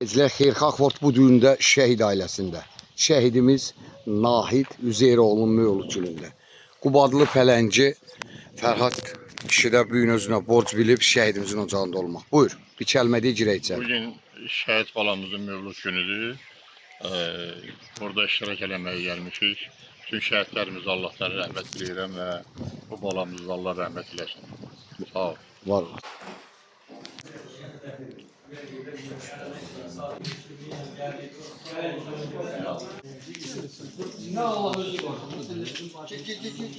Izləyən xeyirxah vort bu düyündə şəhid ailəsində. Şəhidimiz Nahid Üzeyroğlu'nun mövlud günündə. Qubadlı Pələngi Fərhad kişi də bu gün özünə borc bilib şəhidimizin ocağında olmaq. Buyur, bir kəlmə deyə girək içəri. Bugün şəhid balamızın mövlud günüdür. Burada iştirak eləməyə gəlmişik. Bütün şəhidlərimizə Allahdan rəhmət diləyirəm və bu balamıza da Allah rəhmət eləsin. Sağ ol. Var ol.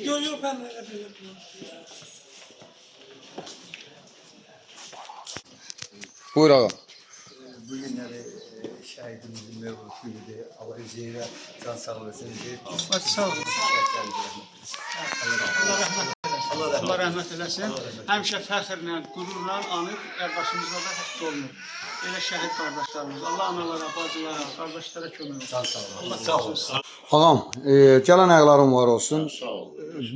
Yok yok ben öyle yapıyorum. Buyur ağam. Bugünləri şəhidimizin mövlud günüdür. Allah Üzeyir'e can sağlığı versin. Üzeyir Baş sağ olun. şəhidlərimize rəhmət eləsin. Allah rəhmət eləsin. Allah rəhmət eləsin. Həmişə fəxrlə, qürurla anıb qardaşımızla da həkk olunur. Elə şəhid qardaşlarımız. Allah analara, bacılara, qardaşlara kömək olsun. Can sağlığı. Allah sağ olsun. Ağam, gələn ayaqların var olsun. Sağ ol.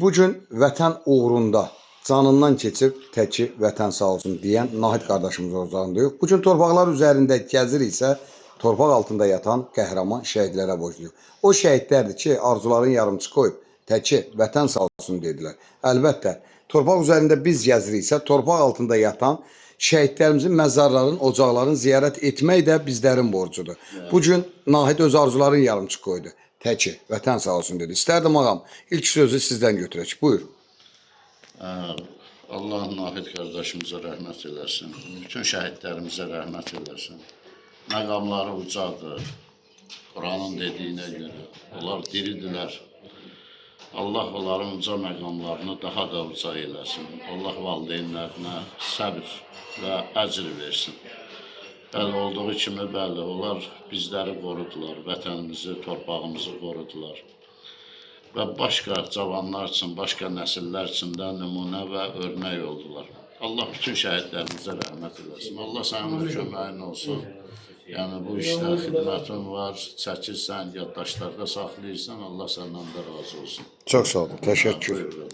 Bu gün vətən uğrunda canından keçib təki vətən sağ olsun deyən Nahid qardaşımız ocağındayıq. Bu gün torpaqlar üzərində gəziriksə, torpaq altında yatan qəhrəman şəhidlərə borcluyuq. O şəhidlərdir ki, arzuların yarımçıq qoyub təki vətən sağ olsun dedilər. Əlbəttə, torpaq üzərində biz gəziriksə, torpaq altında yatan şəhidlərimizin məzarların, ocaqlarını ziyarət etmək də bizlərin borcudur. Bu gün Nahid öz arzuların yarımçıq qoydu. Təki vətən sağ olsun dedi. İstərdim ağam, ilk sözü sizdən götürək. Buyur. Allah Nahid qardaşımıza rəhmət eləsin. Bütün şəhidlərimizə rəhmət eləsin. Məqamları ucadır. Quranın dediyinə görə onlar diridirlər. Allah onların uca məqamlarını daha da uca eləsin. Allah valideynlərinə səbr və əcr versin. Bəli, olduğu kimi, bəli, onlar bizləri qorudular, vətənimizi, torpağımızı qorudular və başqa cavanlar üçün, başqa nəsillər üçün də nümunə və örnək oldular. Allah bütün şəhidlərimizə rəhmət eləsin. Allah sənin də köməyin olsun. Yəni bu işdə xidmətin var, çəkirsən, yaddaşlarda saxlayırsan, Allah səndən də razı olsun. Çox sağ olun. Təşəkkür. Buyurun.